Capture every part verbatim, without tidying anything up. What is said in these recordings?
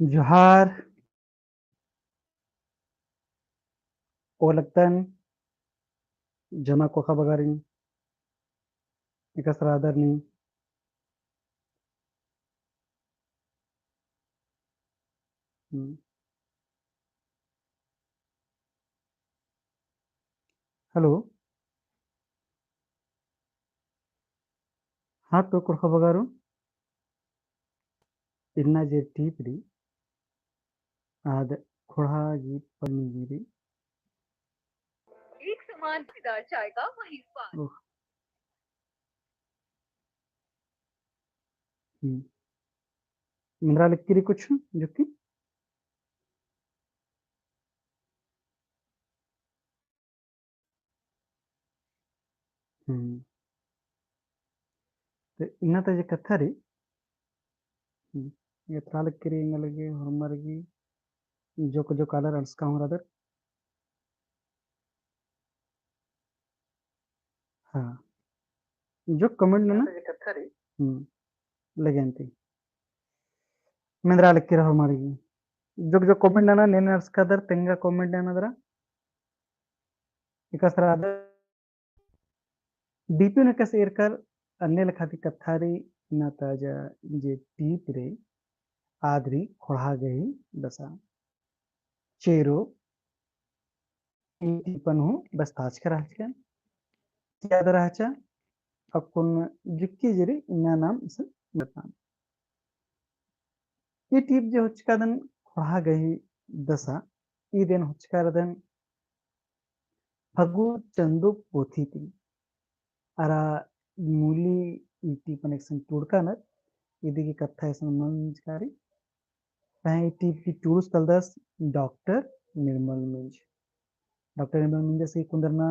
जोहार। ओलगतन जमा कोखा बगारिन एकासे रअदर नीम। हम्म। Hello। हाँ, तो कोखा बगारो। इन्ना जे टीप रई, आद खोंड़हा गही पन्नी गही रई। एक समान मज़ेदार चाय का वही स्वाद। ओह। हम्म। मेंदरा लगी रई कुछ, जो कि हम्म। तो इन्ना ता जे कत्था रई, हम्म, एथरा लगी रई एंगा लगे होरमर गही जोक जोक आलर अंड़सका हूँ रअदर। हाँ। जो comment नना। हम्म। लगे अन्ती। मेंदरा लगी रई होरमर गही। जोक जोक comment नना, नेन अंड़सका दर, तेंगा comment नना दरा। एकासे रअदर। डीपी नू एकासे एरकर अन्ने लेखा ती कत्था रई, इन्ना ता जे टीप रई, आद रई खोंड़हा गही दसा। चेरो ई टीपन हूँ बस्ताचका रहचकन। याद रहचा, अक्कुन जुक्की जे रई इन्ना नाम इसन बतान। ई टीप जे होचका रअदन खोंड़हा गही दसा, ई देन होचका रअदन फग्गु चंदो पोथी ती। अरा मूली ई टीपन एकसन टूड़का नर, इदी गही कत्था एकसन मंजका रई। पहें ई टीप गही टूड़ुस तलदस डॉक्टर निर्मल मिंज। डॉक्टर निर्मल मिंजस गही कुन्दरना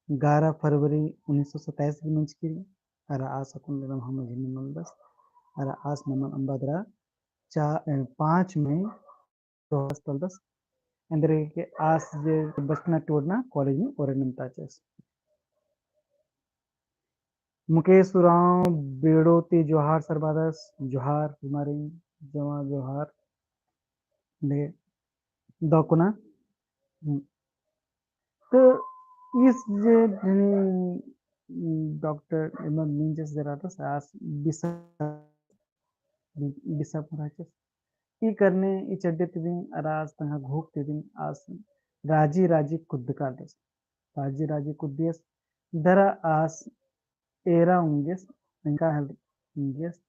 ग्यारह फरवरी उन्नीस सौ सत्ताईस गही मंजकी रई। अरा आस अक्कुन लेरम हम मझी नू मलदस। अरा आस नमन अम्बा दरा चा-, ए, पाँच मई दो हज़ार तलदस। एन्देरगे आस जे बचना टूड़ना कॉलेज नू ओरे निमताचस। मुकेश उराँव बेड़ो ती जोहार सरबादस, जोहार हमारे जमा जोहार। ले दकुना। हम्म। तो इस जे, हम्म, डॉक्टर एमन मिंजस जे रअदस आस बिसा, बिसा पुराचस। ई करने ई चड्डे तिदिन अरा आस तंग्है घोख तिदिन आस राजी राजी कुद्दकादस। राजी राजी कुद्दियस दरा आस एरा उंगेस, एंका हल उंगेस,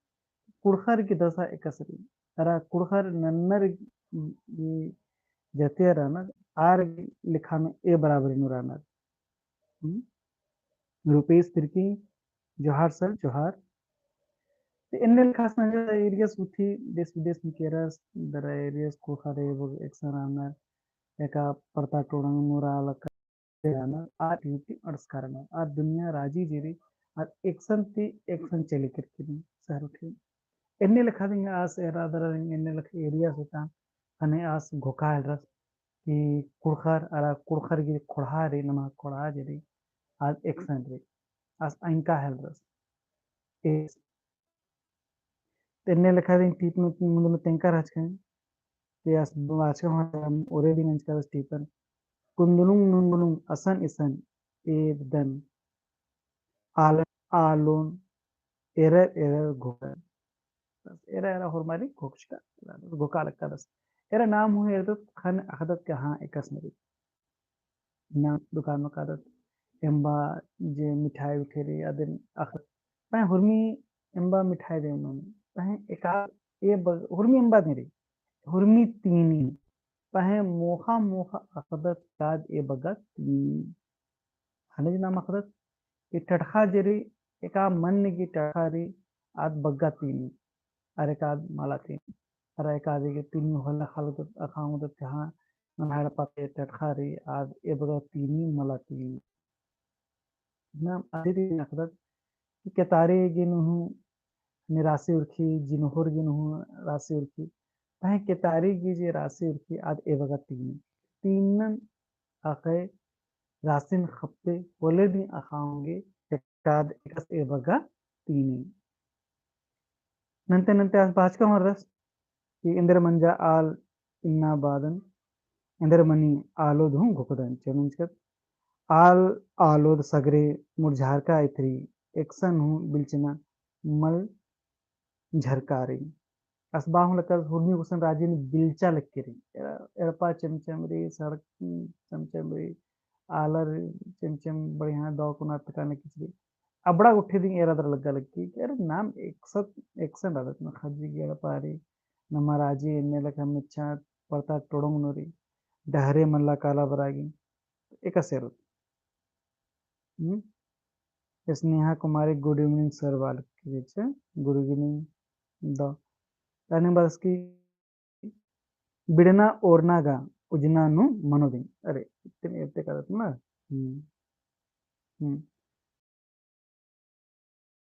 कुँड़ुख़र की दसा एकासे रई। अरा कुँड़ुख़र नन्नर गही जतिया रअनर, आर लेखा नू ए बराबरी नू रअनर। हम्म? रूपेश तिर्की, जोहार सर, जोहार। ते एन्ने लेखा से नंजर एरियस उठी, देश विदेश नू केरस, दरा एरियस कुँड़ुख़र एबोग एकसन रअनर, एका परता टोड़ंग नू रआ लक्का रअनर, आर टीप ती अंड़सका रअनर, आर दुनिया राजी जे रई, आर एकसन ती एकसन चले केरकी रई, शहर उठी। एन्ने लेखा दिम आस एरा दरा दिम एन्ने लेखा एरिया सोचा, ख़ने आस घोखा हेलरस कि कुँड़ुख़र, अरा कुँड़ुख़र गही खोंड़हा रई, नमा खोंड़हा जे रई, आद एकसन रई, आस एंका हेलरस। ए तेन्ने लेखा दिम टीप नू मुन्दुम तेंका रहचकन, ते आस बाचका हूँ ओरे दिम एंजका रहचस टीपन। कुन्दुलुम नुन्दुलुम असन इसन एददन। आलन आलोन एरर एरर घोकन। एरा एरा होरमारी घोकचका, घोका लक्कादस। एरा नाम हूँ एरदत ख़ने अख़दत का हाँ एकासे रई। ना दुकान नू कादत, एम्बा जे मिठाई उठे रई, अदिन अख़दत। पहें हुरमी एम्बा मिठाई दे उन्होंने। पहें एका ए बग-, हुरमी एम्बा दे रई। हुरमी तीनी। पहें मोख़ा मोख़ा अख़दत काद ए बग्गा तीनी। ख़ने जे नाम अख़दत, ए टटख़ा जे रई, एका मन गही टटख़ा रई, आद बग्गा तीनी। अरा एका आद मला तीनी। अरा एका आद गे तीनी होला ख़ालदत, अख़ा ओंगदत का हाँ, नम्है एड़पा ती टटख़ा रई, आद ए बग्गा तीनी मला तीनी। नाम अदी दिम अख़दत कि केतारी गे नू हूँ रासी उरखी, जिनहोर गे नू हूँ रासी उरखी। पहें केतारी गही जे रासी उरखी आद ए बग्गा तीनी। तीनन अख़य रासिन ख़प्पे होले दिम अख़ा ओंगे, एकाद एकासे ए बग्गा तीनी। नन्ते नन्ते आस बाचका हूँ रअदस। कि एन्देर मंजा आल इन्ना बादन, एन्देर मनी आलोद हूँ घोखदन, चेंजकत आल आलोद सगरे मुरझारका इथरी, एकसन हूँ बिलचना मल झरकारी। आस बआ हूँ लक्कदस हुरमी गुसन राजी नू बिलचा लक्की रई। एड़ा-, एड़पा चमचम रई, सड़क चमचम रई, आलर चमचम बढ़िया दौ कुना तका न किचरी। अबड़ा गुट्ठी दिम एरा दरा लग्गा लग्गी कि अरे नाम एकसत, एकसन रअदत ना खज्जी गे एड़पा रई, नमा राजी एन्ने लेखा मिच्छा परता टोड़ोंग नू रई, डहरे मल्ला काला बरागी। एकासे रअदत। हम्म? स्नेहा कुमारी, good evening sir, बाल के बेचे, good evening दौ। ताने बरस की बिड़ना ओरना गा उजना नू मनो दिम। अरे, इतने एते करत ना। हम्म। हम्म।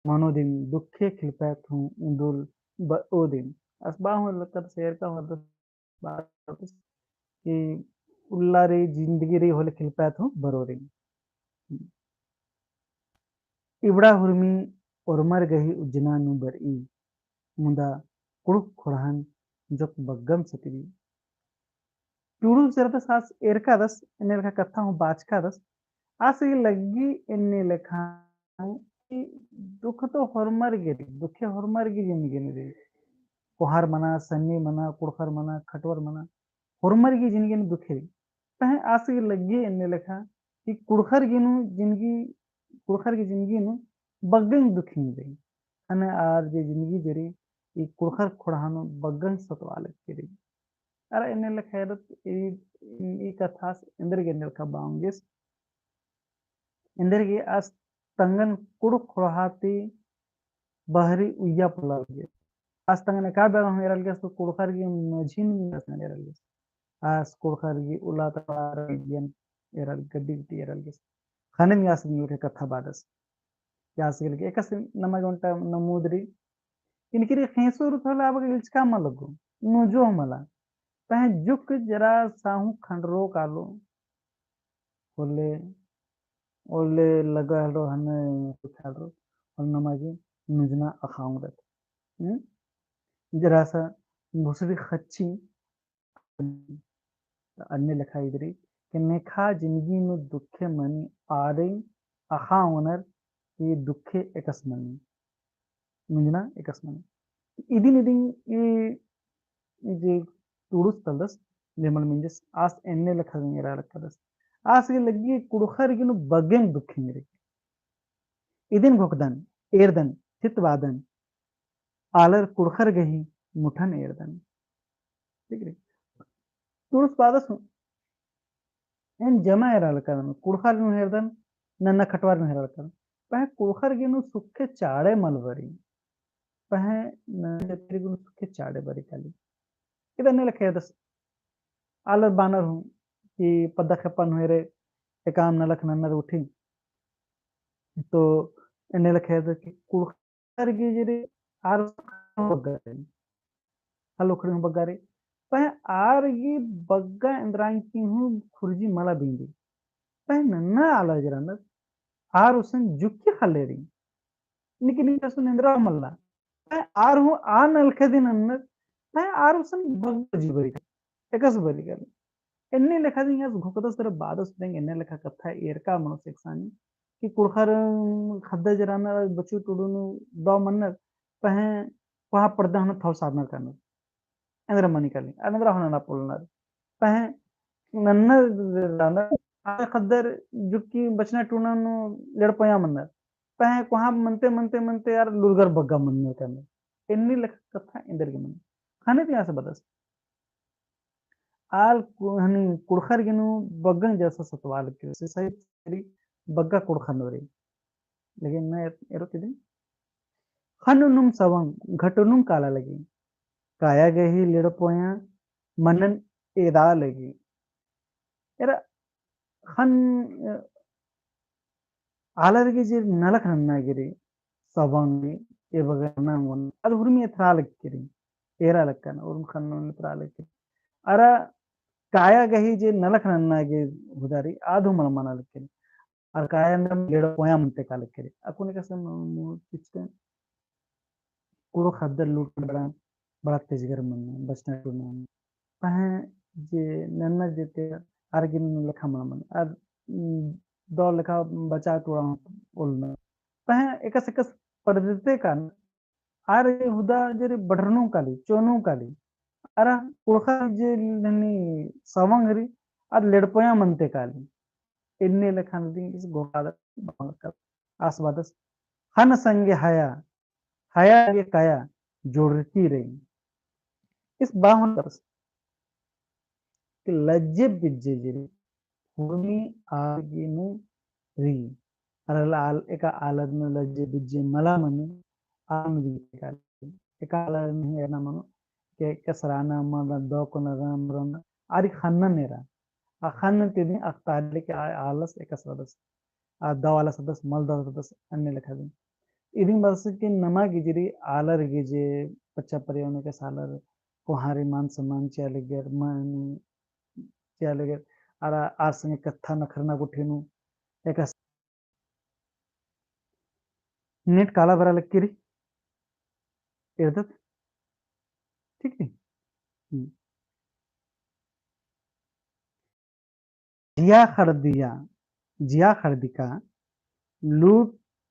मनो दिम, दुखे खिलपैत हूँ उन्दुल बओ दिम। आस बआ हूँ लक्कदस एरका हूँ बरदस कि उल्ला रई जिंदगी रई होले खिलपैत हूँ बरो रई। इबड़ा हुरमी ओरमर गही उज्जना नू बरई, मुदा कुँड़ुख़ ख़ोंड़हन जोक बग्गम सतबी। टुड़ुस जरदस आस एरकादस, एन्ने लेखा कत्था हूँ बाचकादस, आस गे लग्गी एन्ने लेखा कि दुख तो होरमर गे रई, दुखे होरमर गे जिनगी नू रई। कोहार मना, सन्नी मना, कुँड़ुख़र मना, खटवर मना, होरमर गे जिनगी नू दुखे रई। पहें आस गे लग्गी एन्ने लेखा कि कुँड़ुख़र गे नू जिनगी, कुँड़ुख़र गे जिनगी नू बग्गेन दुखिन रई। ख़ने आर जे जिनगी जे रई, ई कुँड़ुख़र ख़ोंड़हा नू बग्गेन सतवा लग्गी रई। अरा एन्ने लेखा एरत ई, ई कत्थास एन्देरगे एन्ने लेखा बआ ओंगेस। एन्देरगे आस तंगन कुँड़ुख़ ख़ोंड़हा ती बहरी उइय्या पोल्ला लग्गी। आस तंगन एका बेड़ा हूँ एरा लग्गियस तो कुँड़ुख़र गे मझी नू आस एरा लग्गियस। आस कुँड़ुख़र गे उल्ला तरा लग्गियन एरा गड्डी गड्डी एरा लग्गियस। ख़ने नी आस एन्ने लेखा कत्था बादस। कि आस गे लग्गी, एकासे नमा गे ओन्टा नमूद रई। इनकी रई ख़ेंसो रई तो होले आबा गे इल्चका मल लग्गो, नुजो मला। पहें जुक जरा साहू खंडरो कालो, होले, होले लगा हलो हने कुछ हलो, होले नमा गे नुजना अख़आ ओंगदत। हम्म? जरा सा भुसड़ी ख़च्ची अन्ने लेखा इदरी, कि नेखा जिनगी नू दुखे मनी आरिन अख़आ ओंगनर कि दुखे एकस मनी। नुजना एकस मनी। इदिन इदिन ई, ई जे टुड़ुस तलदस, निर्मल मिंजस, आस एन्ने लेखा एरा लक्कादस। आस गे लग्गी कुँड़ुख़र गे नू बग्गेन दुखे रई। इदिन घोखदन, एरदन, चित बादन, आलर कुँड़ुख़र गही मुठन एरदन। ठीक रई। टुड़ुस बादस हूँ एन जमा एरा लक्कादन, कुँड़ुख़र नू हेरदन, नन्ना खटवार नू हेरा लक्कादन। पहें कुँड़ुख़र गे नू सुखे चाड़े मल बरी। पहें नन्ना जतरी गे नू सुखे चाड़े बरी काली। इदन एन्ने लेखा एरदस। आलर बानर हूँ कि पद्दा खेप्पा नू हेरे, एकाम नलख नन्नर उठी। तो एन्ने लेखा एरदस कि कुँड़ुख़ गे जे रई आर बग्गा रई। हल उखड़ी हूँ बग्गा रई। पहें आर गे बग्गा एन्दरा की हूँ खुर्जी मला बिंदी। पहें नन्ना आलर जे रअनर आर उसन जुक्की ख़ल्ले रई। निकी निकी असुन एन्दरा मल्ला। पहें आर हूँ आ नलखे दिम नन्नर। पहें आर उसन बग्गा जी बरी काली। एकस बरी काली। एन्ने लेखा दिम आस घोखदस तरा बादस देंग एन्ने लेखा कत्था एरका मनोस एकसानी कि कुँड़ुख़र ख़द्दर जे रअनर बच्चू टुडू नू दौ मन्नर पहें कोहा पड़दा हूँ थल सारनर कानर। एन्दरा मनी काली, एन्दरा हूँ नना पोल्लनर। पहें नन्नर रअनर, आ ख़द्दर जुक्की बचना टुना नू लेड़ पोया मन्नर। पहें कोहा मनते, मनते, मनते आर लूरगर बग्गा मन्नर कानर। एन्ने लेखा कत्था एन्देरगे मनी। ख़ने दिम आस बअदस। आल कु-, हनी कुँड़ुख़र गे नू बग्गन जैसा सतवा लगी, से सही तेरी बग्गा कुँड़ुख़र नू रई। लेकिन न एरो तिदिन। ख़न्न नुम सवंग, घटो नुम काला लगी। काया गही लेड़ पोया, मनन एदा लगी। एरा ख़न्न, अ, आलर गे जे नलख नन्ना गे रई, सवंग रई, ए बग्गा नंगोन, आद हुरमी एथरा लगी रई, एरा लक्कन, उर्म ख़न्न एथरा लगी रई। अरा काया गही जे नलख नन्ना गे हुदा रई, आद हूँ मल मना लगी रई। अरा काया नम लेड़ पोया मनते का लगी रई। अक्कुन एकासे मु-, मु-, किचकन कुँड़ुख़ ख़द्दर लूट बड़ा, बड़ा तेजगर मन्ने, बचना टूड़ना मन्ने। पहें जे नन्ना जे ते आर गे नीन लेखा मल मन्ने, आर, उम, दौ लेखा बचा टूड़ा ओलना। पहें एकस एकस पढ़ते कान, आर हुदा जे रे बढ़रनु काली, चोनु काली, आर कुँड़ुख़ा जे ननी सवंग री, आर लेड़पोया मनते काली। एन्ने लेखा नदी इस गोपाल आस बअदस, ख़न्न संगे हया, हया संगे काया जोड़रकी रई। इस बाहुन करस कि लज्जे बिज्जे जे री, हुरमी आर गे नू री, अरा आल-, एका आलर नू लज्जे बिज्जे मला मनी, आम री एका, एका आलर नू एरना मनो, के कसराना मरना, दौ कोना रना, आर ख़न्नन एरा। आ ख़न्न ती दिम अख़ताली के आ-, आलस एकस रअदस। आ दौ आलस रअदस, मल दौ आलस रअदस, अन्ने लेखा दिम। इदिम बअदस कि नमा गे जे री आलर गे जे पच्चा परियो नू एकस आलर कोहाँ री मान सम्मान चिआ लगियर, मान चिआ लगियर, अरा आर संगे कत्था नखरना गुट्ठी नू एकस नेट काला बरआ लगी री, एरदत, ठीक नी? हम्म। जिया ख़ड़दिका, जिया ख़ड़दिका, लूर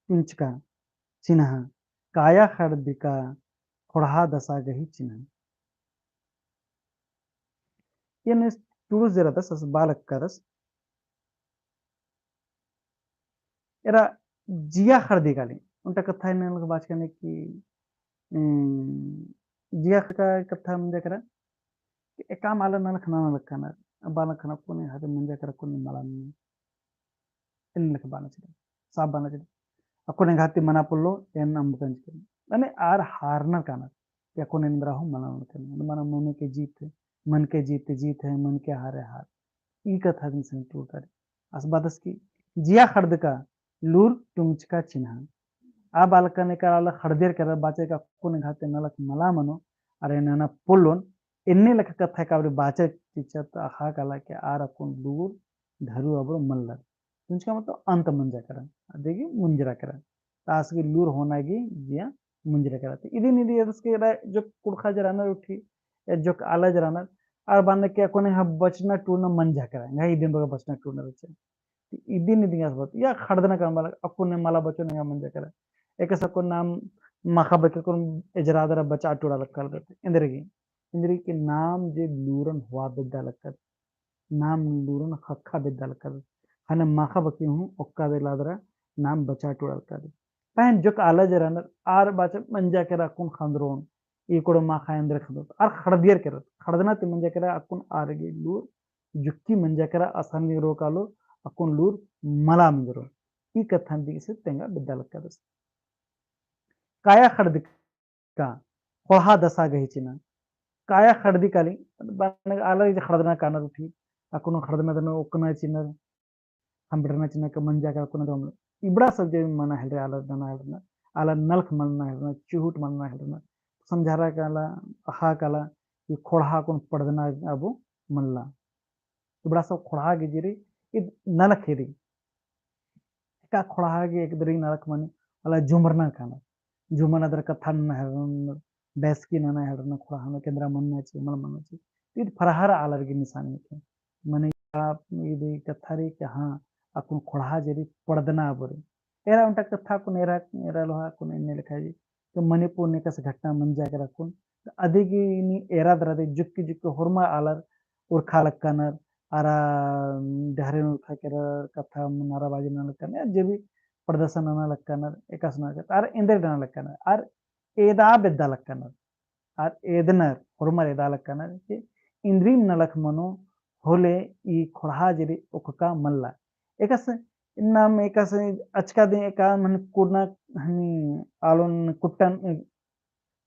टुंचका चिन्हा, काया ख़ड़दिका, ख़ोंड़हा दसा गही चिन्हा। एन इस टूड़ुस जे रअदस, अस बआ लक्करस। एरा जिया ख़ड़दी काली, ओन्टा कत्था एन्ने नलख बाचकन कि, उम, जिया ख़ड़का कत्था मंजा केरा, कि एकाम आलर नलख नना लक्कनर, बआ लक्कनर अक्कुन एंग्है ती मंजा केरा, अक्कुन मला ननी। एन्ने लेखा बअना चिआ, साफ बअना चिआ। अक्कुन एंग्है ती मना पोल्लो, एन अम्बकन चिकन। माने आर हारनर कानर, कि अक्कुन एन्दरा हूँ मला नना लक्कनर। माने मन के जीत है, मन के जीत, जीत है, मन के हार है, हार। ई कत्था दिम संग टूड़ता री। आस बअदस कि जिया ख़ड़दका लूर टुंगचका चिन्हा। आ बालकन एका आलर ख़ड़दियर केरर बाचर का अक्कुन एंग्है ती नलख मला मनो, अरा नना पोल्लोन, एन्ने लेखा कत्था एका बारी बाचर चिच्चर ता अख़ा काला कि आर अक्कुन लूर धरु अबड़ो मल्लर। टुंगचका मतलब अंत मंजा केरा, अदिगे मुंजरा केरा। ता आस गे लूर होना गे जिया मुंजरा केरा। ती इदिन इदी एदस के एरा जो कुँड़ुख़ा जे रअनर उठी, या जो आलर जे रअनर, आर बअनर कि अक्कुन एंग्है बचना टूड़ना मंजा केरा, एंग्है इदिन बग्गे बचना टूड़ना रहचा। ती इदिन इदी आस बअदत, या ख़ड़दना कान बालक, अक्कुन मला बचोन एंग्है मंजा केरा। एकस अक्कुन नाम माख़ा बअके अक्कुन एजरा दरा बचा टूड़ा लक्कदत। एन्देरगे, एन्देरगे कि नाम जे लूरन होआ बेद्दा लक्कदत। नाम लूरन ख़क्खा बेद्दा लक्कदत। ख़ने माख़ा बअके हूँ ओक्का बेद्दा लक्कदत, नाम बचा टूड़ा लक्कदत। पहें जोक आलर जे रअनर, आर बाचर मंजा केरा अक्कुन ख़न्दरोन, ई कोड़ो माख़ा एन्देर ख़न्दरोत। आर ख़ड़दियर केरर, ख़ड़दना ती मंजा केरा अक्कुन आर गे लूर जुक्की मंजा केरा, असन गे रो कालो, अक्कुन लूर मला मंजरो। ई कत्थन दिम से तेंगा बेद्दा लक्कदस। काया ख़ड़दी का, ख़ोंड़हा दसा गही चिन्हा। काया ख़ड़दी काली, बअनर आलर जे ख़ड़दना कानर उठी, अक्कुन ख़ड़दना दन ओक्कना चिन्हर, ख़म्बड़ना चिन्हर का मंजा का अक्कुन दम। इबड़ा सब जे मना हेलरे आलर नना हेलरनर, आलर नलख मल नना हेलरनर, चुहुट मल नना हेलरनर, समझारा काला, अख़ा काला, ई ख़ोंड़हा अक्कुन पड़दना अबो मल्ला। इबड़ा सब ख़ोंड़हा गे जे री, इद नलख हेरी। एका ख़ोंड़हा गे एक दरी नलख मनी, आलर जुमरना कानर। जुमरना दरा कत्था नना हेलरनर, बैसकी नना हेलरनर, ख़ोंड़हा नू केन्दरा मन्ना ची, मल मन्ना ची। ती इद फरहार आलर गे निसानी हिके। मने का इदी कत्था री कि हाँ, अक्कुन ख़ोंड़हा जे री पड़दना अबो री। एरा ओन्टा कत्था अक्कुन एरा, एरा लोहा अक्कुन एन्ने लेखा जी। तो मणिपुर नू एकस घटना मंजा केरा अक्कुन। तो अदिगे नी एरा दरा दी जुक्की जुक्की होरमा आलर उरखा लक्कनर, अरा डहरे नू उरखा केरर, कत्था नाराबाजी नना लक्कनर, या जे भी प्रदर्शन नना लक्कनर, एकासे नना लक्कनर, अरा एन्देर नना लक्कनर, अरा एदा बेद्दा लक्कनर, अरा एदनर, होरमर एदा लक्कनर, कि इन्द्रिम नलख मनो होले ई ख़ोंड़हा जे री ओक्का मल्ला। एकासे नाम एकासे अचका दे एका मन कुड़ना हनी आलोन कुट्टन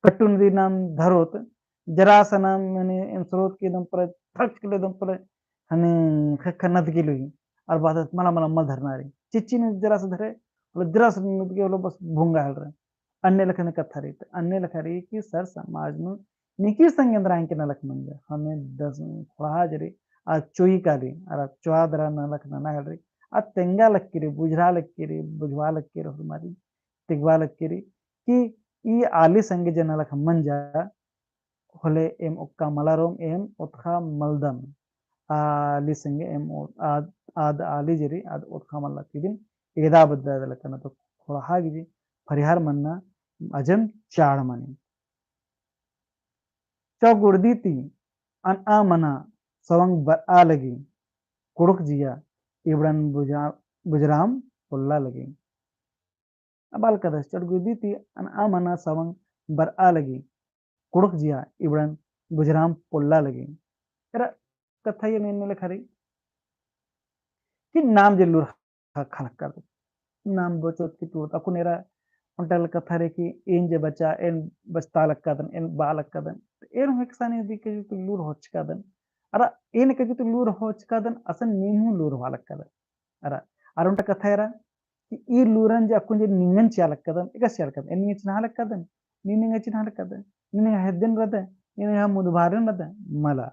कट्टुन री नाम धरोत, जरा सा नाम मने एन स्रोत के दम पर, थक के दम पर, हने ख़ेक्खा नदगी लुई, अरा बादत मला मला मल धरना री। चिच्ची नू जरा सा धरे, मतलब जरा सा नदगी, मतलब बस भुंगा हेलरा। अन्ने लेखा ने कत्था री, अन्ने लेखा री कि सर समाज नू निकी संग एन्दरा एंके नलख मंजा। हमें दस ख़ोंड़हा जे री, आ चोई काली, अरा चोआ दरा नलख नना हेलरी, आ तेंगा लक्की री, बुझरा लक्की री, बुझवा लक्की री, होरमारी, तिगवा लक्की री, कि ई आली संगे जे नलख मंजा, होले एम ओक्का मलारोम, एम ओतखा मलदम। आली संगे एम ओ-, आद, आद आली जे रई, आद ओतखा मल्ला ती दिम एदा बद्दा दलकना तो खोड़हा गे जे फरिहार मन्ना अजम चाड़ मनी। चौ गुर्दी ती अनआ मना सवंग बरआ लगी, कुँड़ुख़ जिया इबड़न बुजा-, बुजराम पोल्ला लगी। अब बाल कदस चौ गुर्दी ती अनआ मना सवंग बरआ लगी, कुँड़ुख़ जिया इबड़न बुजराम पोल्ला लगी। एरा कत्था एन एन्ने लेखा रई कि नाम जे लूर ख़ा-, ख़ा लक्कादन। नाम बचोत की टूड़त, अक्कुन एरा ओन्टा ले कत्था रई कि एन जे बचा, एन बचता लक्कादन, एन बआ लक्कादन। एन हूँ एकसानी दिम के जो तो लूर होचकादन। अरा एन के जो तो लूर होचकादन, असन नीम हूँ लूर होआ लक्कादन। अरा, अरा ओन्टा कत्था एरा कि ई लूरन जे अक्कुन जे निंगन चिआ लक्कादन, एकासे चिआ लक्कादन, एन निंगा चिन्हा लक्कादन, नीन निंगा चिन्हा लक्कादन, नीन निंगा हेद्दन रअदय, नीन निंगा मुदभारन रअदय, मला।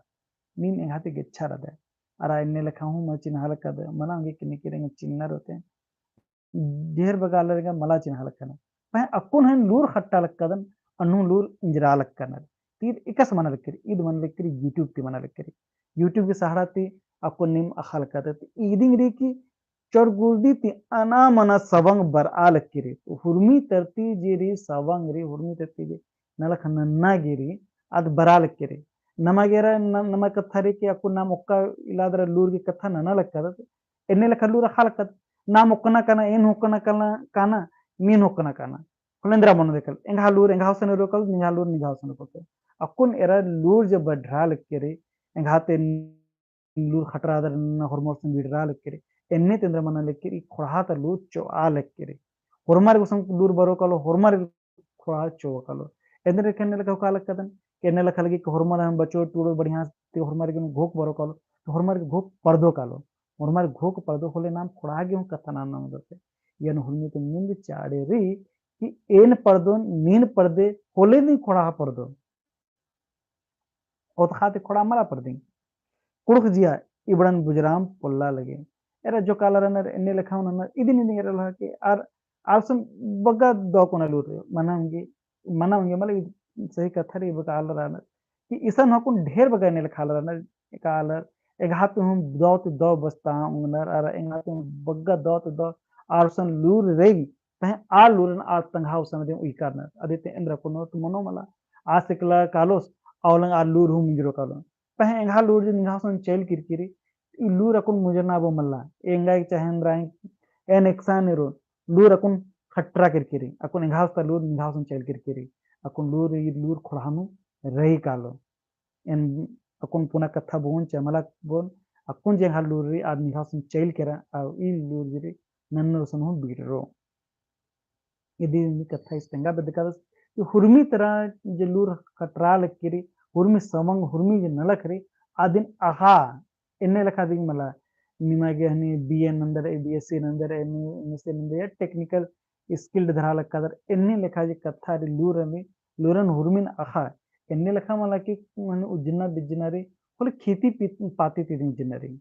नीन एंग्है ती गेच्छा रअदय। अरा एन्ने लेखा हूँ मला चिन्हा लक्कादय, मला ओंगी किन्ने किरे एंगा चिन्हनर होते। ढेर बग्गे आलर एंगा मला चिन्हा लक्कनर। पहें अक्कुन हूँ लूर खट्टा लक्कादन, अन्नु लूर इंजरा लक्कनर। ती ईद एकासे मना लक्की रई, ईद मना लक्की रई YouTube ती मना लक्की रई। YouTube की सहारा ती अक्कुन नीम अख़ा लक्कादत। ईदिम रई कि चौ गुर्दी ती अनआ मना सवंग बरआ लक्की रई। तो हुरमी तरती जे रई सवंग रई, हुरमी तरती जे नलख नन्ना गे रई, आद बरआ लक्की रई। नमा गे एरा न-, नमा कत्था रई कि अक्कुन नाम ओक्का इला दरा लूर गे कत्था नना लक्कादत। एन्ने लेखा लूर अख़ा लक्कादत। नाम ओक्कना काना, एन ओक्कना काना, काना, नीन ओक्कना काना। होले एन्दरा मनो देखल। एंग्है लूर एंग्है गुसन एरोकल, निंग्है लूर निंग्है गुसन एरोकल। अक्कुन एरा लूर जे बढ़रआ लक्की रई, एंग्है ती लूर खटरआ दरा नना होरमर गुसन बिड़रआ लक्की रई। एन्ने ती एन्दरा मना लक्की रई, खोड़हा ता लूर चोआ लक्की रई। होरमर गुसन लूर बरओ कालो, होरमर खोड़हा चोआ कालो। एन्देर एन एन्ने लेखा हुक्का लक्कादन, एन्ने लेखा लगी कि होरमर हूँ बचो टूड़ो बढ़िया ती होरमर गे घोख बरओ कालो, तो होरमर गे घोख परदो कालो। होरमर घोख परदो होले नाम खोड़हा गे हूँ कत्था नना ओंगदत। एन हुरमी ती निंद चाड़े रई कि एन परदोन, नीन परदे, होले नीन खोड़हा परदो। ओतखा ती खोड़हा मला परदी। कुँड़ुख़ जिया इबड़न बुजराम पोल्ला लगी। एरा जो काला रअनर एन्ने लेखा हूँ ननर, इदिन इदिन एरा लहा कि आर, आर गुसन बग्गे दव कोना लूर रई, मना ओंगी, मना ओंगी, मतलब ईद सही कत्था रई, बग्गे आलर रअनर कि इसन हूँ अक्कुन ढेर बग्गे एन्ने लेखा आलर रअनर, एका आलर, एंग्है ती हूँ दव ती दव बचता ओंगनर, अरा एंग्है ती हूँ बग्गे दव ती दव आर गुसन लूर रई, पहें आ लूरन आ तंग्है गुसन दिम उइकारनर। अदी ती एन्दरा कोनो तो मनो मला। आ सिकला कालोस, आ ओलंग आ लूर हूँ मुंजरो कालो। पहें एंग्है लूर जे निंग्है गुसन चइल केरकी रई, ई लूर अक्कुन मुंजरना बओ मल्ला। एंगा चाहे एन्दरा एन एकसन एरोन, लूर अक्कुन खटरआ केरकी रई। अक्कुन एंग्है गुसन ता लूर निंग्है गुसन चइल केरकी रई। अक्कुन लूर, ई लूर खोड़हा नू रई कालो। एन अक्कुन पुना कत्था बओन, चाहे मला बओन, अक्कुन जे एंग्है लूर रई, आद निंग्है गुसन चइल केरा, अरा ई लूर जे रई, नन्नर गुसन हूँ बिड़रो। इदी नी कत्था इस तेंगा बेद्दकादस कि हुरमी तरा जे लूर खटरआ लक्की रई, हुरमी सवंग, हुरमी जे नलख रई, आदिन अख़ा, एन्ने लेखा दिम मला, निमा गे हनी B A नंदर, B S C नंदर, M S C नंदर, या technical skilled धरआ लक्कादर, एन्ने लेखा जे कत्था रई लूरन रई, लूरन हुरमिन अख़ा, एन्ने लेखा मला कि हनी उज्जना बिज्जना रई, होले खेती पी-, पाती ती दिम उज्जना रई।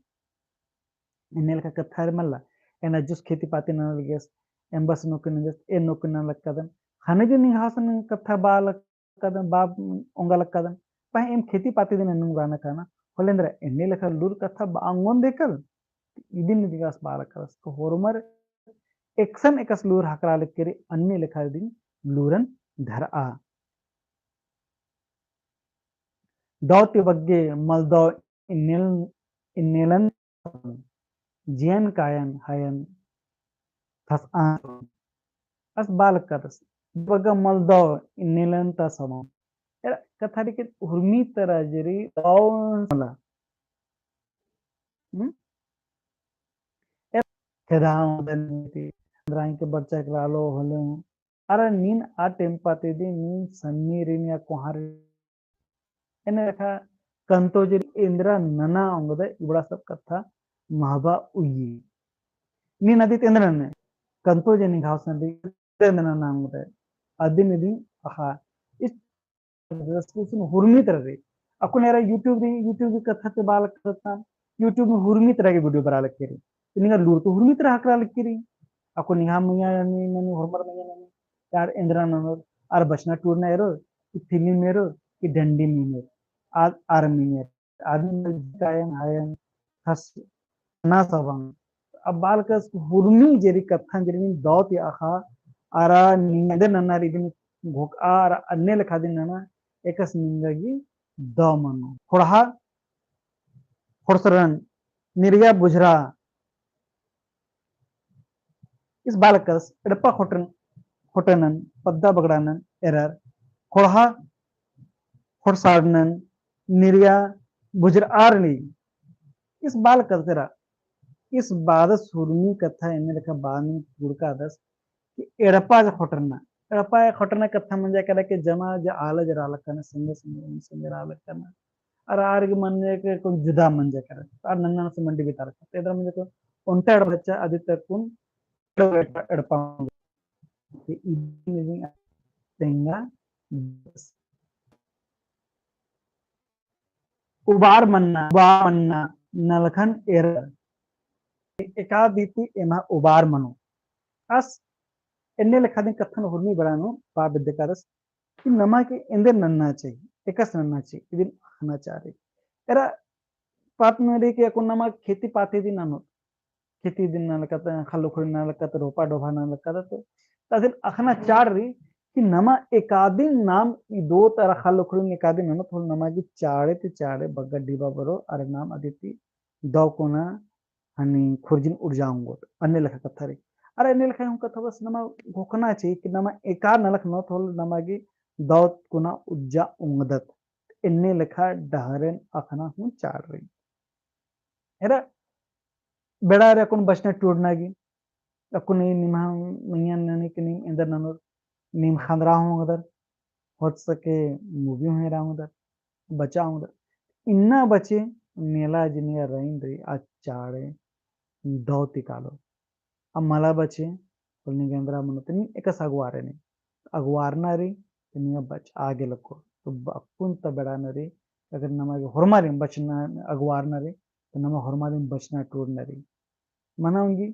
एन्ने लेखा कत्था रई मल्ला, एन अज्जुस खेती पाती नना लगियस, एम बस नौकरी नंजस, एन नौकरी नना लक्कादन। ख़ने जो निंग्है गुसन कत्था बआ लक्कादन, बआ ओंगा लक्कादन। पहें एम खेती पाती दिम एन्ने ओंगना काना, होले एन्दरा एन्ने लेखा लूर कत्था बआ ओंगोन देखल, इदिन दिम आस बआ लक्कादस। तो होरमर एकसन एकासे लूर ख़क्खरआ लक्की रई, अन्ने लेखा दिम लूरन धरआ। दव ती बग्गे मलदव इन्नेल-, इन्नेलन जियन कायन हयन थसआन। आस बआ लक्कादस, बग्गे मलदव इन्नेलन ता सवंग। एरा कत्था रई कि हुरमी तरा जे रई दव मला। हम्म? एरा खेदा ओंगदन ती, एन्दरा एंग्है बरचा केरा लो होले। अरा नीन आ टेम पाती दिम नीन सन्नी रई या कोहाँ रई। एन्ने लेखा कन्तो जे एन्दरा नना ओंगदय इबड़ा सब कत्था महबा उइय्या। नीन अदी ती एन्दरा नने, कन्तो जे निंग्है गुसन रई एन्दरा नना ओंगदय। अदिन दिम अख़ा। इस दस कुछ हुरमी तरा रई। अक्कुन एरा YouTube रई, YouTube की कत्था ती बआ लक्कादत, YouTube में हुरमी तरा की video बरआ लक्की रई। तो निंग्है लूर तो हुरमी तरा ख़क्खरआ लक्की रई। अक्कुन निंग्है मइय्याँ ननी, ननी, होरमर मइय्याँ ननी, आर एन्दरा ननोर, आर बचना टूड़ना एरोर, ई film एरोर, कि डंडी मिनर, आद आर मिनर, आदमी मल जिकायन हायन, खस ना सबंग। अब बालकस हुरमी जेरी कत्थन जेरी नीम दौ ती अख़ा, अरा निंगदे नन्ना री दिन घोक आ, अरा अन्ने लेखा दिन नना, एकस निंगा गी दौ मनो। खोड़हा, खोड़सरन, निरिया बुझरा, इस बालकस एड़पा खोटन, खोटनन, पद्दा बगड़ानन एरर, खोड़हा खोड़सारनन, निरिया बुझरआरनी। इस बालकस एरा, इस बादस हुरमी कत्था एन्ने लेखा बानी गुड़कादस, कि एड़पा जे खोटरना, एड़पा जे खोटरना कत्था मंजा केरा कि जमा जे आलज रआ लक्कन, संगे संगे, संगे रआ लक्कन। अरा आर गे मंजा के कुन जुदा मंजा केरा। आर नन्ना से मंडी बितारका। ते एदरा मंजा को ओन्टा एड़पा बच्चा अदी तक कुन एड़पा, एड़पा मंजा। ते इदी तेंगा उबार मन्ना, उबार मन्ना, नलखन एरर। एका दिती एमा उबार मनो। आस एन्ने लेखा दिन कत्थन हुरमी बड़ा नू बआ बेद्दकादस कि नमा गे एन्देर नन्ना चाही, एकस नन्ना चाही, इदिन अख़ना चाह रई। एरा पात नू रई कि अक्कुन नमा खेती पाती दिम ननोत, खेती दिम नलकत, ख़ल्ल ख़ुड़ी नलकत, रोपा डोभा नलकत, तो तादिन अख़ना चाड़ रई कि नमा एकादिन नाम इदोत अरा ख़ल्ल ख़ुड़ी एकादिन ननोत होले नमा गे चाड़े ती चाड़े बग्गे डिबा बरो अरा नाम अदी ती दौ कोना हनी खुर्जिन उर्जा ओंगोत, अन्ने लेखा कत्था रई। अरा अन्ने लेखा हूँ कत्था बस नमा घोखना चाही कि नमा एका नलख ननोत होले नमा गे दौ कोना उर्जा ओंगदत। एन्ने लेखा डहरेन अख़ना हूँ चाड़ रई। एरा बेड़ा रे अक्कुन बचना टूड़ना गे, अक्कुन ई निम्हा मइय्याँ ननी कि नीम एन्देर ननोर, नीम ख़न्दरा हूँ ओंगदर, होत सके मूबी हूँ एरा ओंगदर, बचा ओंगदर। इन्ना बचे नेला जिनिया रइन रई आ चाड़े दौ ती कालो। अब मला बचे, होले निंग्है एन्दरा मनो, तो नीम एकस अगवारे नी। अगवारना रई, तो नीम बचा गे लग्गो। तो ब-, अक्कुन ता बेड़ा नू रई, अगर नमा गे होरमारिन बचना अगवारना रई, तो नमा होरमारिन बचना टूड़ना रई। मना ओंगी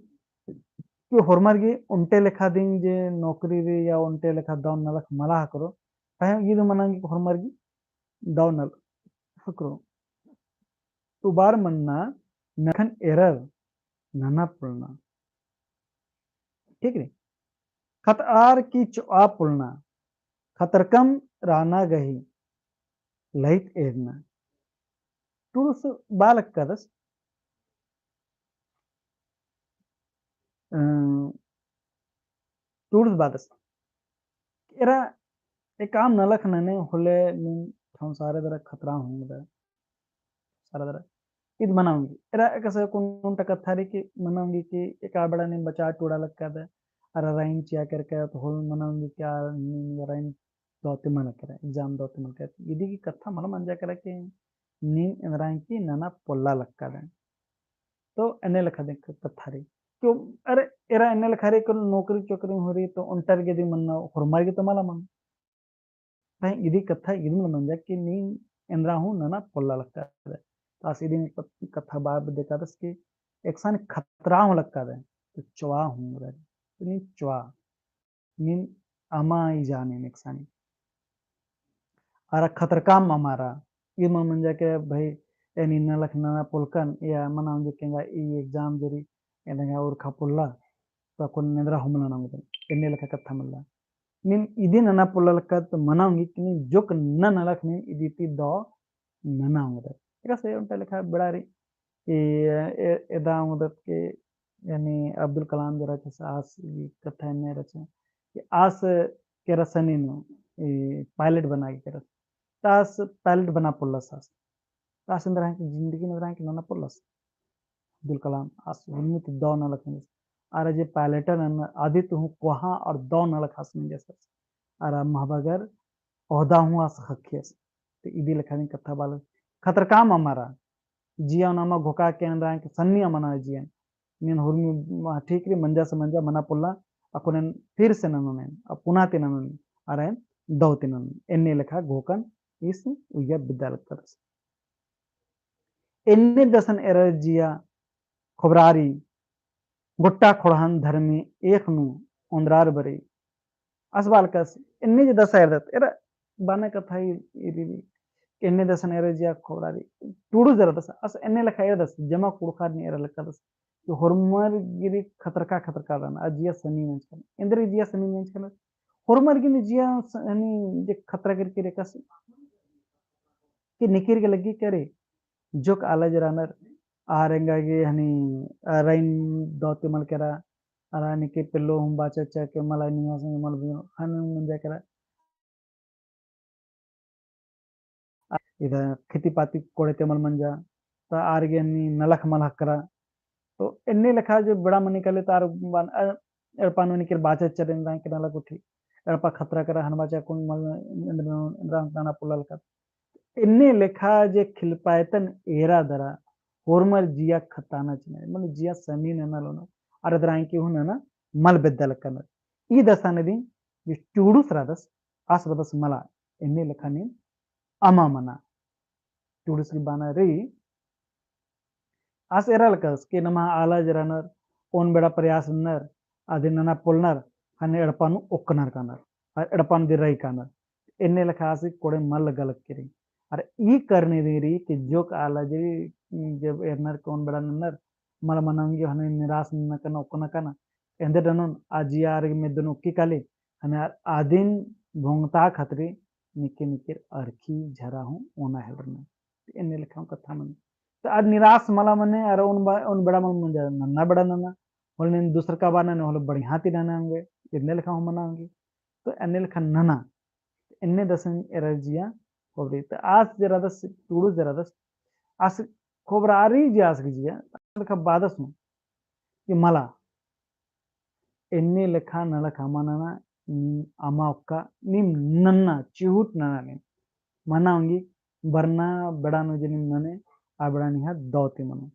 कि होरमर गे ओन्टे लेखा दिम जे नौकरी रई या ओन्टे लेखा दौ नलख मला ख़क्खरो, पहें ईद मना ओंगी कि होरमर गे दौ नलख ख़क्खरो। उबार मन्ना नखन एरर नना पोल्लना। ठीक रई? खतरआर की चोआ पोल्लना, खतरकम रअना गही लइत एरना। टूड़ुस बआ लक्कादस, अ, टूड़ुस बअदस। एरा एकअम नलख नने होले नीम ठाउँ सारे दरा खतरा ओंगदर। सारे दरा। ईद मना ओंगी। एरा एकस कुन ओन्टा कत्था रई कि मना ओंगी कि एका बेड़ा नीम बचा टूड़ा लक्कादर। अरा रइन चिआ केरका तो होले मना ओंगी कि आ नीम रइन दौ ती मल केरा, exam दौ ती मल केरा। इदी गही कत्था मला मंजा केरा कि नीम एन्दरा की नना पोल्ला लक्कादर। तो एन्ने लेखा दिम कत्था रई। तो अरे, एरा एन्ने लेखा रई कि नौकरी चोकरी हूँ रई, तो ओन्टर गे दिम मन्ना, होरमर गे तो मला मनो। पहें इदी कत्था, इदी मला मंजा कि नीम एन्दरा हूँ नना पोल्ला लक्कादर। तो आस इदी कत-, कत्था बआ बेद्दकादस कि एकसानी खतरा हूँ लक्कादर, तो चोआ हूँ रई। तो नीम चोआ। नीम अमा इजा नीम एकसानी। अरा खतरकाम अमा रआ। ई मल मंजा कि भई, एन ई नलख नना पोल्लकन, या मना ओंगी कि एंगा ई exam जे रई, एन एंगा उरखा पोल्ला, तो अक्कुन एन्दरा हूँ मल नना ओंगदन। एन्ने लेखा कत्था मल्ला। नीम इदी नना पोल्ला लक्कादर तो मना ओंगी कि नीम जोक नना नलख नीम इदी ती दौ नना ओंगदर। एकसे ओन्टा लेखा बेड़ा रई कि ए-, एदा ओंगदत कि यानी अब्दुल कलाम जे रहचस आस ई कत्था एन्ने रहचा कि आस केरस हनी नू ई pilot बना गे केरस। तो आस pilot बना पोल्लस आस। तो आस एन्दरा की जिंदगी नू एन्दरा की नना पोल्लस। अब्दुल कलाम आस हुरमी ती दौ नलख नंजस। अरा जे pilot नन अदी ती हूँ कोहा और दौ नलख आस नंजस। अरा महबगर ओहदा हूँ आस ख़क्खियस। तो इदी लेखा दिम कत्था बआ लग-, खतरकाम अमा रआ। जिया नू अमा घोखा के एन्दरा की सन्नी अमा नना जिया। नीन हुरमी म-, ठीक रई, मंजा से मंजा मना पोल्ला, अक्कुन एन फिर से ननोन एन, अब पुना ती ननोन एन, अरा एन दौ ती ननोन एन। एन्ने लेखा घोखन ईस उइया बेद्दा लक्कादस। एन्ने दसन एरर जिया खोबरारी, गोट्टा खोड़हन धर्मे एख़ नू ओन्द्रार बरई। आस बआ लक्कादस, एन्ने जे दसा एरदत, एरा बाना कत्था ई, ई रई, एन्ने दसन एरा जिया खोबड़ा रई, टूड़ुस दरा दस, आस एन्ने लेखा एरा दस, जमा कुँड़ुख़र नी एरा लेखा दस। तो होरमर गे रई खतरका खतरका रअनर, आ जिया समी मेंजकन। एन्देर जिया समी मेंजकन। होरमर गे नी जिया स-, हनी जे खतरा केरके रई एकासे कि निकिर गे लग्गी का रे, जोक आलर जे रअनर, आर एंगा गे हनी, आ, रइन दौ ती मल केरा, अरा निकिर पेल्लो हूँ बाचा चा के मला निंगा संगे मल बुझो, हनी मेंजा केरा। इदा खेती पाती कोड़े ती मल मंजा, तो आर गे हनी नलख मल हकरा। तो एन्ने लेखा जे बेड़ा मनी काली तो आर बान, अ, एड़पा नू निकिर बाचा चरेन रअई के नलख उठी। एड़पा खतरा केरा हन बाचा कुन मल एन्देर नू, एन्देर नू नना पोल्ला लक्का। एन्ने लेखा जे खिलपायतन एरा दरा, होरमर जिया खताना चिअनर, मने जिया समी नना लोनर, अरा दरा एंके हूँ नना मल बेद्दा लक्कनर। ई दसा नू दिम जे टूड़ुस रअदस, आस रअदस मला, एन्ने लेखा नीम अमा मना। टूड़ुस गे बाना रई, आस एरा लक्कस के नम्है आलर जे रअनर, ओन बेड़ा प्रयास ननर, अदिन नना पोल्लनर, हनी एड़पा नू ओक्कनर कानर, अरा एड़पा नू दिम रई कानर। एन्ने लेखा आस कोड़े मल लग्गा लक्की रई। अरा ई करनी दिम रई कि जोक आलर जे, जब एरनर के ओन बेड़ा ननर, मल मना ओंगी हनी निरास नना काना, ओक्कना काना, एन्देर ननोन, आ जिया आर गे मेद्दन ओक्की काली, हनी आर अदिन भोंगता खतरी निकिर निकिर अरखी झरा हूँ ओना हेलरना। एन्ने लेखा हूँ कत्था मनी। तो आद निरास मला मने, अरा ओन बा-, ओन बेड़ा मल मंजा, नन्ना बेड़ा नना, होले नीन दूसरका बा नने, होले बढ़िया ती नना ओंगे, एन्ने लेखा हूँ मना ओंगे। तो एन्ने लेखा नना, एन्ने दसन एरा जिया खोबड़ी। तो आस जे रअदस, टूड़ुस जे रअदस, आस खोबड़ा रई जे आस गे जिया, लेखा बादस हूँ कि मला, एन्ने लेखा नलख अमा नना, नीम अमा ओक्का, नीम नन्ना, चिहुट नना नीम। मना ओंगी, बरना बेड़ा नू जे नीम नने, आ बेड़ा निंग्है दौ ती मनो।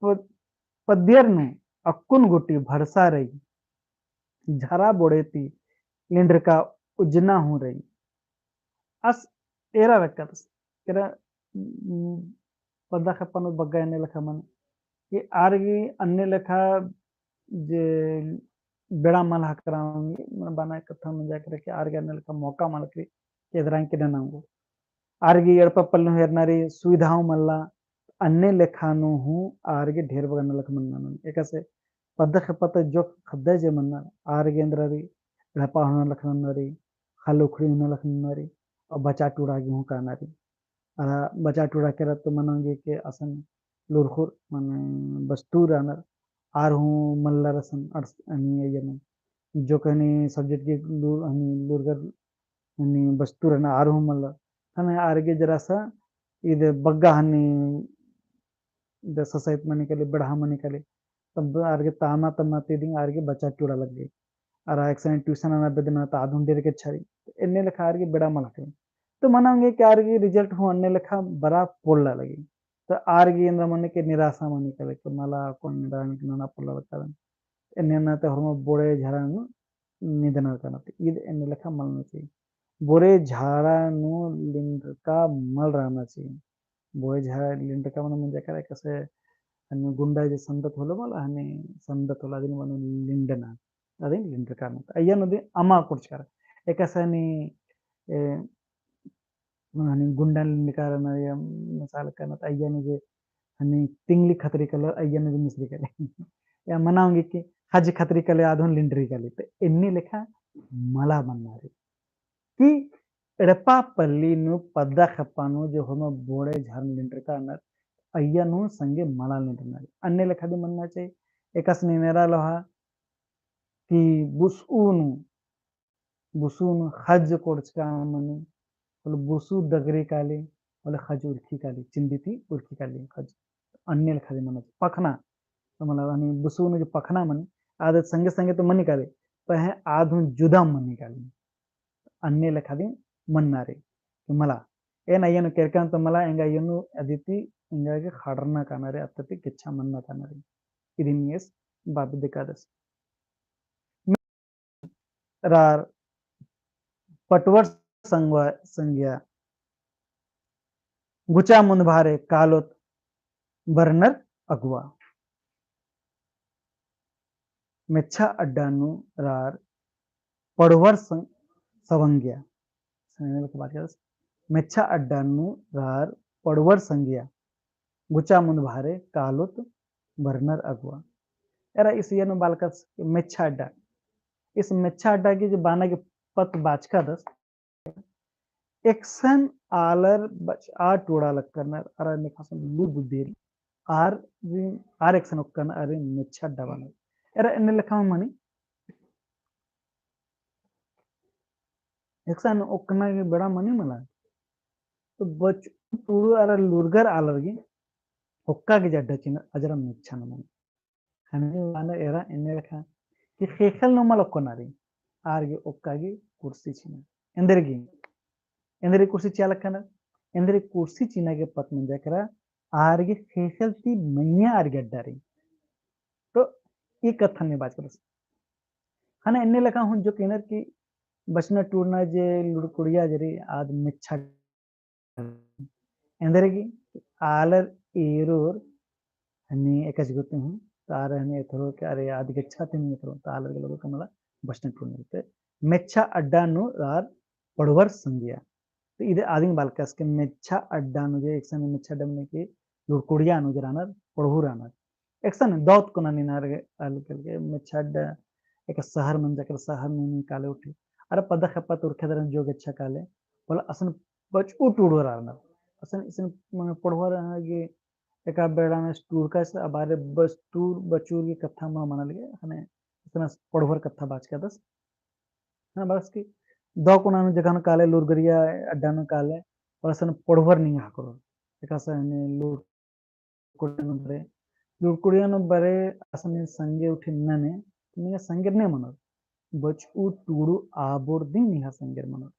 प-, पद्दियर नू अक्कुन गूटी भरसा रई, झरा बोड़े ती लिंडरका उज्जना हूँ रई। आस एरा लक्कदस, केरा, उम, पद्दा खेप्पा नू बग्गे एन्ने लेखा मने, कि आर गे अन्ने लेखा जे बेड़ा मल हकरा ओंगी, मने बअना कत्था मंजा केरा कि आर गे अन्ने लेखा मौका मल हकरी, कि एदरा एंके नना ओंगो। आर गे एड़पा पल्ली हूँ एरना रई, सुविधा हूँ मल्ला, अन्ने लेखा नू हूँ आर गे ढेर बग्गे अन्ने लेखा मन्ना नू। एकासे पद्दा खेप्पा ता जोक ख़द्द जे मन्ना, आर गे एन्दरा रई, एड़पा हूँ नलख नन्ना रई, ख़ल्ल उखड़ी हूँ नलख नन्ना रई, और बचा टूड़ा गे हूँ काना रई। अरा बचा टूड़ा केरा तो मना ओंगी के असन लूरख़ुर, मने बस्तु रअनर, आर हूँ मल्लर असन अड़स-, हनी अइय्या नू। जोक हनी subject गे लूर-, हनी लूरगर हनी बस्तु रअनर, आर हूँ मल्लर। हनी आर गे जरा सा इद बग्गा हनी द ससैत मनी काली, बेड़ा मनी काली। तब आर गे तामा तमा ती दिम आर गे बचा टूड़ा लग्गी। अरा एकसन tuition नना बेद्दना ता आद हूँ ढेर गे छरी। एन्ने लेखा आर गे बेड़ा मल हकरी। तो मना ओंगी कि आर गे result हूँ अन्ने लेखा बरआ पोल्ला लगी। तो आर गे एन्दरा मने के निराशा मनी काली कि मला अक्कुन एन्दरा नना पोल्ला लग्गा। एन्ने नना ता होरमा बोड़े झरा नू निदनर काना ती। ईद एन्ने लेखा मल नना चाही। बोड़े झरा नू लिंडरका मल रअना चाही। बोड़े झरा लिंडरका मने मंजा केरा एकासे हनी गुंडा जे संदत होले मला, हनी संदत होले अदिन मने लिंडना। अदिन लिंडरका मने। अइय्या नू दिम अमा कोरचका रई। एकासे हनी, ए, हनी गुंडन लिंडका रअनर या मसाल काना ता अइय्या नू जे हनी तिंगली खतरी काली, अइय्या नू जे मिसरी काली। या मना ओंगी कि ख़ज्ज खतरी काली, आद हूँ लिंडरी काली। तो एन्ने लेखा मला मन्ना रई। कि एड़पा पल्ली नू पद्दा खेप्पा नू जे होरमा बोड़े झरा नू लिंडरका रअनर, अइय्या नू संगे मला लिंडरना रई। अन्ने लेखा दिम मन्ना चाही। एकासे नीन एरा लोहा कि बुसु नू, बुसु नू ख़ज्ज कोरचका मनी, होले बुसु दगरी काली, होले ख़ज्ज उरखी काली, चिंदी ती उरखी काली ख़ज्ज। अन्ने लेखा दिम मन्ना चाही। पखना, तो मतलब हनी बुसु नू जे पखना मनी, आद संगे संगे तो मनी काली, पहें आद हूँ जुदा मनी काली। अन्ने लेखा दिम मन्ना रई। तो मला, एन अइय्या नू केरकन तो मला, एंगा अइय्या नू अदिती, एंगा गे ख़ड़रना काना रई, अत्ता ती गेच्छा मन्ना काना रई। इदिन एस बाबी दिकादस। रार पटवर संगवा-, संगिया गुचा मुन्दभारे कालोत बरनर अगुवा। मेच्छा अड्डा नू रार पड़वर सं-, सवंगिया। एन्ने लेखा बाचकदस, मेच्छा अड्डा नू रअर पड़वर संगिया, गुचा मुन्द भारे कालोत बरनर अगुवा। एरा ईस इय्या नू बालकस मेच्छा अड्डा। ईस मेच्छा अड्डा गे जे बाना गे पत बाचकदस, एकसन आलर बचआ टूड़ा लक्कनर, अरा एन्ने खासन लूर बुद्धि रई, आर, आर एकसन ओक्कन अरा मेच्छा अड्डा बअनर। एरा एन्ने लेखा मनी, एकसन ओक्कना गे बेड़ा मनी मला। तो बचऊ टूड़ू अरा लूरगर आलर गे ओक्का गे जे अड्डा चिअनर अजरा मेच्छा नू मनी। ख़ने बानर एरा एन्ने लेखा कि ख़ेख़ेल नू मल ओक्कनर, आर गे ओक्का गे कुर्सी चिअनर। एन्देरगे, एन्देरगे कुर्सी चिआ लक्कनर, एन्देरगे कुर्सी चिअना गे पत मंजा केरा, आर गे ख़ेख़ेल ती मइय्याँ आर गे अड्डा रई। तो ई कत्थन ने बाचकदस। ख़ने एन्ने लेखा हूँ जोक्कनर कि बचना टूड़ना जे लूरकुड़िया जे रई आद मेच्छा एन्देरगे आलर एरोर हनी एकासे गूटी हूँ, तो आर हनी एथरो के अरे आद गेच्छा ती हनी एथरो, तो आलर गे लगो का मला बचना टूड़ना ते मेच्छा अड्डा नू रअर पड़वर संगिया। तो इदे आदिन बालकस के मेच्छा अड्डा नू जे एकसन मेच्छा अड्डा मने कि लूरकुड़िया नू जे रअनर, पड़हू रअनर। एकसन दौत कोना निनार गे अलग अलग मेच्छा अड्डा, एक शहर मंजा केरा, शहर नू नीन काले उठी। अरा पद्दा खेप्पा तुरखे दरन जो गेच्छा काले, बोला असन बचऊ टूड़ू रअनर। असन इसन मने पड़हू रअनर गे एका बेड़ा में टूड़कस, अबारे बचतूर, बचूर गे कत्था मा मना लगे, अखने इसन पड़हू कत्था बाचकदस। हाँ, बस कि दौ कोना नू जगह नू काले, लूरकुड़िया अड्डा नू काले, और असन पड़हू निंगा करो। एकासे हनी लूर कुड़िया नू बरे, लूरकुड़िया नू बरे असन संगे उठिन नने, निंगा संगे ने मनोर। बचऊ टूड़ू आबोर दिम निंगा संगे मनोर।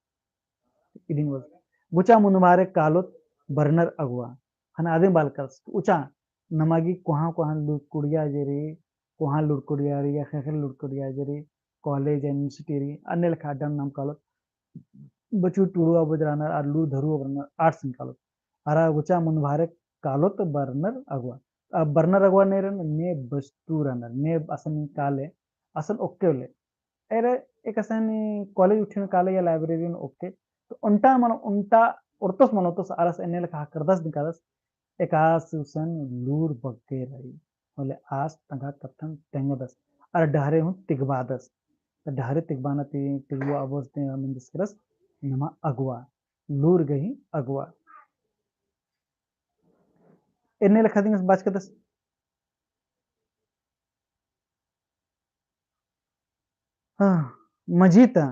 इदिन बस। गुचा मुन्द भारे कालोत बरनर अगुवा। ख़ने आदिन बालकस, उचा नमा गे कोहाँ कोहाँ लूरकुड़िया जे रई, कोहाँ लूरकुड़िया रई या ख़ेख़ेल लूरकुड़िया जे रई, college, university रई, अन्ने लेखा अड्डा नू नाम कालोत बचऊ टूड़ू आबो जे रअनर, आर लूर धरू आबो रअनर, आर संगे कालोत। अरा गुचा मुन्द भारे कालोत बरनर अगुवा। अब बरनर अगुवा ने रअनर, ने बचतू रअनर, ने असन काले, असन ओक्के होले। एरे एकसन college उठिन काले या library नू ओक्के। तो ओन्टा मनो, ओन्टा ओर्तोस मनोतोस आर असन एन्ने लेखा ख़क्खरदस निंगादस, एकासे गुसन लूर बग्गे रई। होले आस तंग्है कत्थन तेंगदस। अरा डहरे हूँ तिगबादस। तो डहरे तिगबाना ती तिगबो आबोस ते मंजस केरस नमा अगुवा। लूर गही अगुवा। एन्ने लेखा दिंगस बाचकदस। हाँ, मझी ता,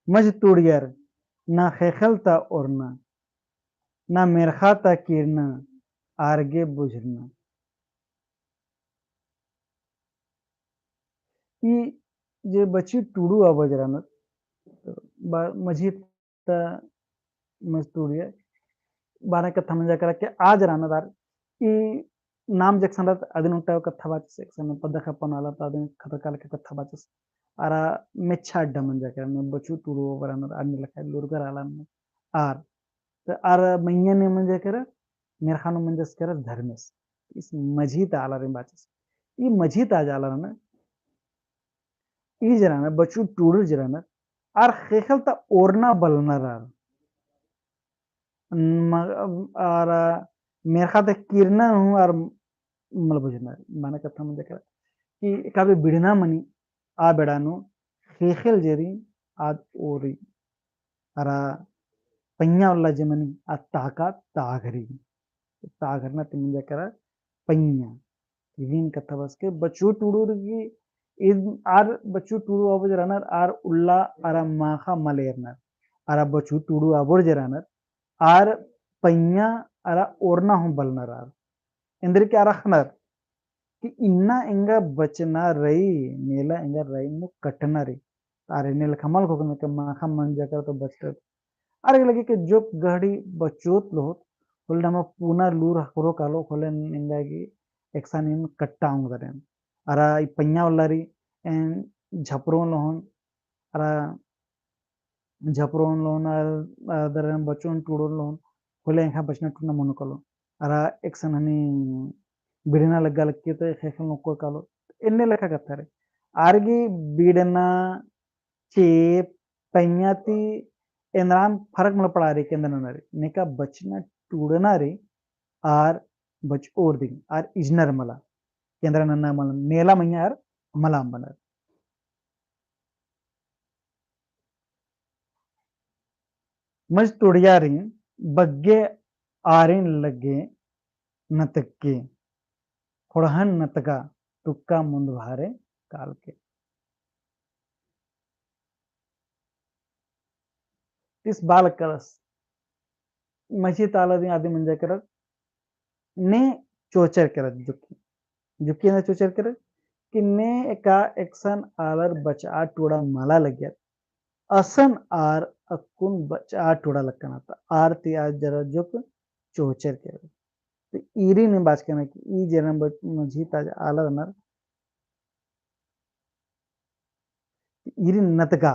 मझ टूड़ियर, ना ख़ेख़ेल ता ओरना, ना मेर्ख़ा ता किरना, आर गे बुझरना। ई जे बचऊ टूड़ू आबो जे रअनर, बा-, मझी ता मझ टूड़ियर, बाना कत्था मंजा केरा के आद रअनर आर, ई नाम जे एकसन रअदस, अदिन ओन्टा कत्था बाचस, एकसन पद्दा खेप्पा नू आलर ता अदिन खतरका लेखा कत्था बाचस। अरा मेच्छा अड्डा मंजा केरा, ने बचऊ टूड़ू आबो रअनर, अन्ने लेखा लूरगर आलर ने आर। तो आर मइय्याँ ने मंजा केरा, मेर्ख़ा नू मंजस केरा धर्मेस। ईस मझी ता आलारिन बाचस। ई मझी ता जे आलर रअनर, ई जे रअनर, बचऊ टूड़ू जे रअनर, आर ख़ेख़ेल ता ओरना बलनर आर। म-, आर मेर्ख़ा ता किरना हूँ आर मल बुझनर। बाना कत्था मंजा केरा कि एका बे बिड़ना मनी, आ बेड़ा नू ख़ेख़ेल जे रई आद ओरी। अरा पइय्याँ उल्ला जे मनी, आ ताका ताघरी। ताघरना ती मंजा केरा पइय्याँ। इदिन कत्था बअस के बचऊ टूड़ू रई, इद आर बचऊ टूड़ू आबो जे रअनर, आर उल्ला अरा माख़ा मल एरनर। अरा बचऊ टूड़ू आबोर जे रअनर, आर पइय्याँ अरा ओरना हूँ बलनर आर। एन्देरगे आर अख़नर कि इन्ना एंगा बचना रई, नेला एंगा रई नू कटना रई। आर एन्ने लेखा मल ख़ोख़नर के माख़ा मंजा केरा तो बचरत। आर गे लगे के जो गहड़ी बचोत लोत, होले नमा पूना लूर ख़क्खरो कालो, होले एंगा गे एकसन एन कट्टा ओंगदन। अरा ई पइय्याँ उल्ला रई, एन झपरोन लोन, अरा झपरोन लोन, अरा दरन बचोन टूड़ोन लोन, होले एंगा बचना टूड़ना मनो कालो। अरा एकसन हनी बिड़ना लग्गा लग्गी तो ख़ेख़ेल नू ओक्को कालो। एन्ने लेखा कत्था रई। आर गे बिड़ना, चेंप, पइय्याँ ती एन्दराम फरक मला पड़ा रई, केंद्र नना रई। नेका बचना टूड़ना रई, आर बचओर दिम, आर इजनर मला। केंद्र नना मला, नेला मइय्याँ आर मलाम बअनर। मझ टूड़ियारिन बग्गे आरिन लग्गे नतग्गे, ख़ोंड़हन नतगा तुक्का मुन्द भारे कालके। तिस बाल करस, मझी ता आलर दिम आदिम मंजा केरर, ने चोचर केरर जुक्की। जुक्की ने चोचर केरर कि ने एका एकसन आलर बचआ टूड़ा मला लगियर, असन आर अक्कुन बचआ टूड़ा लक्कनर ता, आर ती आर जरा जुक चोचर केरर। तो ईरी ने बाचकन कि ई जरा बच-, मझी ता आलर रअनर, ईरिन नतगा,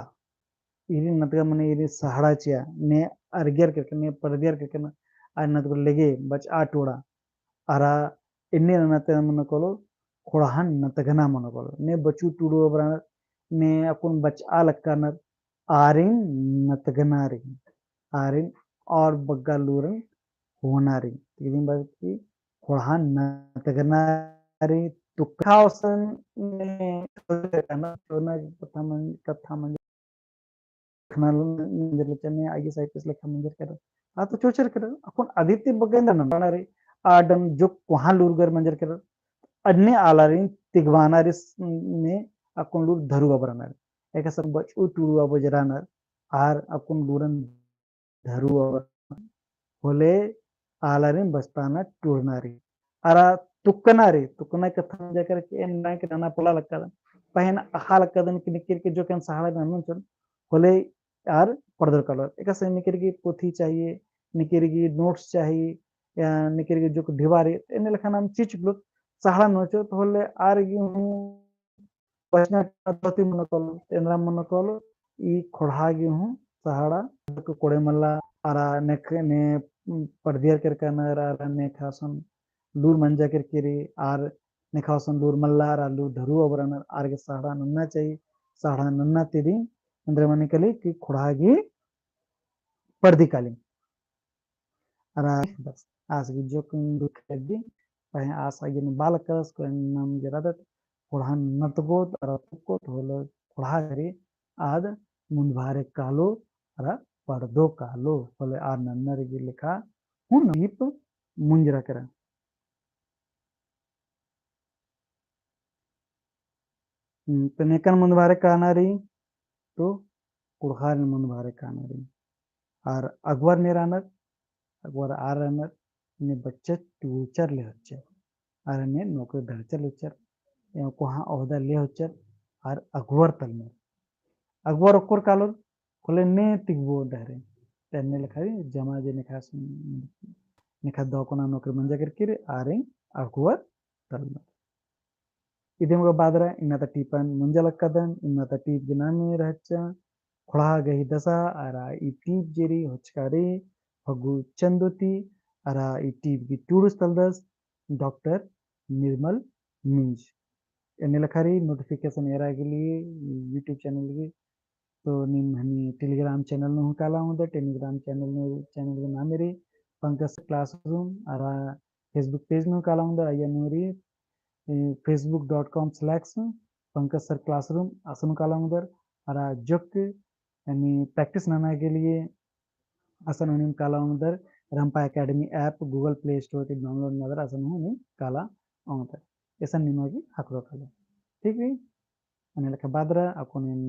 ईरिन नतगा मने ईरिन सहाड़ा चिआ, ने अरगियर केरकन, ने परदियर केरकन, आ नतगो लेगे बचआ टूड़ा। अरा एन्ने नना ती मनो कालो, ख़ोंड़हन नतगना मनो कालो। ने बचू टूड़ू अबरनर, ने अक्कुन बचआ लक्कनर, आरिन नतगना रई, आरिन और बग्गा लूरन होना रई। तिकदिन बात की ख़ोंड़हा नतगना रई, तुक्का असन ने कत्था मन, कत्था मन, कत्था मंजर लेचने, IAS IPS लेखा मंजर केरर। आ तो चोचर केरर, अक्कुन अदिति बग्गे नना रई, आडन जो कोहाँ लूरगर मंजर केरर, अन्ने आलारिन तिगवाना रई ने अक्कुन लूर धरू अबरनर। एका सब बचू टूड़ू अबो जरानर, आर अक्कुन लूरन धरू अबरनर। होले आलारिन बचताना टूड़ना रई। अरा तुक्कना रई, तुक्कना कत्था मंजा केरर कि एन नाय के नना पोल्ला लक्कादन। पहें अख़ा लक्कादन कि निकिर के जो केन सहाड़ा ननोन चोन, होले आर परदर कालोर। एकासे निकिर की पोथी चाहिए, निकिर की notes चाहिए, या निकिर की जो ढिबा रई, एन्ने लेखा नाम चीज लोग सहाड़ा ननोन चोन, तो होले आर गे हूँ बचना दव ती मनो कालो, एन्दरा मनो कालो, ई ख़ोंड़हा गे हूँ सहाड़ा कोड़े मल्ला, अरा नेख ने परदियर केरकनर, अरा नेखा असन लूर मंजा केरकी रई, आर नेखा असन लूर मल्ला, अरा लूर धरू अबरनर, आर गे सहाड़ा नन्ना चाहिए, सहाड़ा नन्ना ती दिम, एन्दरा मनी काली कि ख़ोंड़हा गे परदी काली। अरा बस, आस गे जोक दुख दिम, पहें आस आगे नू बाल करस, कोई नाम जरा दत, ख़ोंड़हा नतगोत, अरा तुक्कोत, होले ख़ोंड़हा गे रई आद मुन्द भारे कालो, अरा परदो कालो, होले आर नन्नर गे लेखा हूँ टीप मुंजरा केरा। हम्म, तो नेकन मुन्द भारे काना रई, तो ख़ोंड़हारिन मुन्द भारे काना रई। आर अगुवर ने रअनर, अगुवर आर रअनर, ने बच्चा टूड़चर ले होच्चर, आर ने नौकरी धरचर ले होच्चर, एवं कोहाँ ओहदा ले होच्चर, आर अगुवर तलनर। अगुवर ओक्कोर कालोर, होले ने तिगबो डहरे। ते एन्ने लेखा रई जमा जे नेखा सु-, नेखा दव कोना नौकरी मंजा केरकी रई, आरिन अगुवर तलनर। इदिम गा बअदरा, इन्ना ता टीपन मुंजा लक्कादन, इन्ना ता टीप गे नामे रहचा, ख़ोंड़हा गही दसा, अरा ई टीप जे रई होचका रई फग्गु चंदो ती, अरा ई टीप गे टूड़ुस तलदस डॉक्टर निर्मल मिंज। एन्ने लेखा रई notification एरा गे लिए YouTube channel गे, तो नीम हनी Telegram channel नू हूँ काला ओंगदर, Telegram channel नू, channel गे नामे रई पंकज classroom, अरा Facebook page नू काला ओंगदर, अइय्या नू रई, ए, facebook dot com slash Pankaj sir classroom असन काला ओंगदर, अरा जोक यानी practice नना के लिए असन हूँ नीम काला ओंगदर, रंपा Academy app Google Play Store ती download ननदर असन हूँ नीम काला ओंगदर। एसन निमा गे ख़क्खरो कालो। ठीक रई? एन्ने लेखा बअदरा अक्कुन एन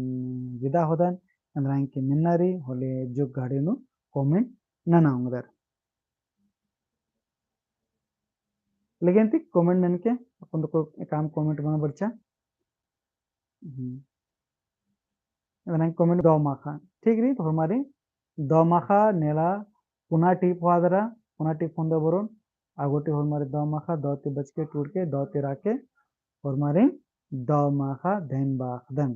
विदा होदन, एन्दरा एंके मेन्ना रई, होले जोक घड़ी नू comment नना ओंगदर। लेकिन ती comment ननके, अक्कुन तो को-, काम comment मना बरचा। हम्म। एन्दरा comment दव माखा। ठीक रई, तो होरमारिन दव माखा नेला पुना टीप होअदरा, पुना टीप होंदा बरोन, आगो टीप होरमारिन दव माखा, दव ती बचके टूड़के, दव ती राके, होरमारिन दव माखा धैन बाखदन।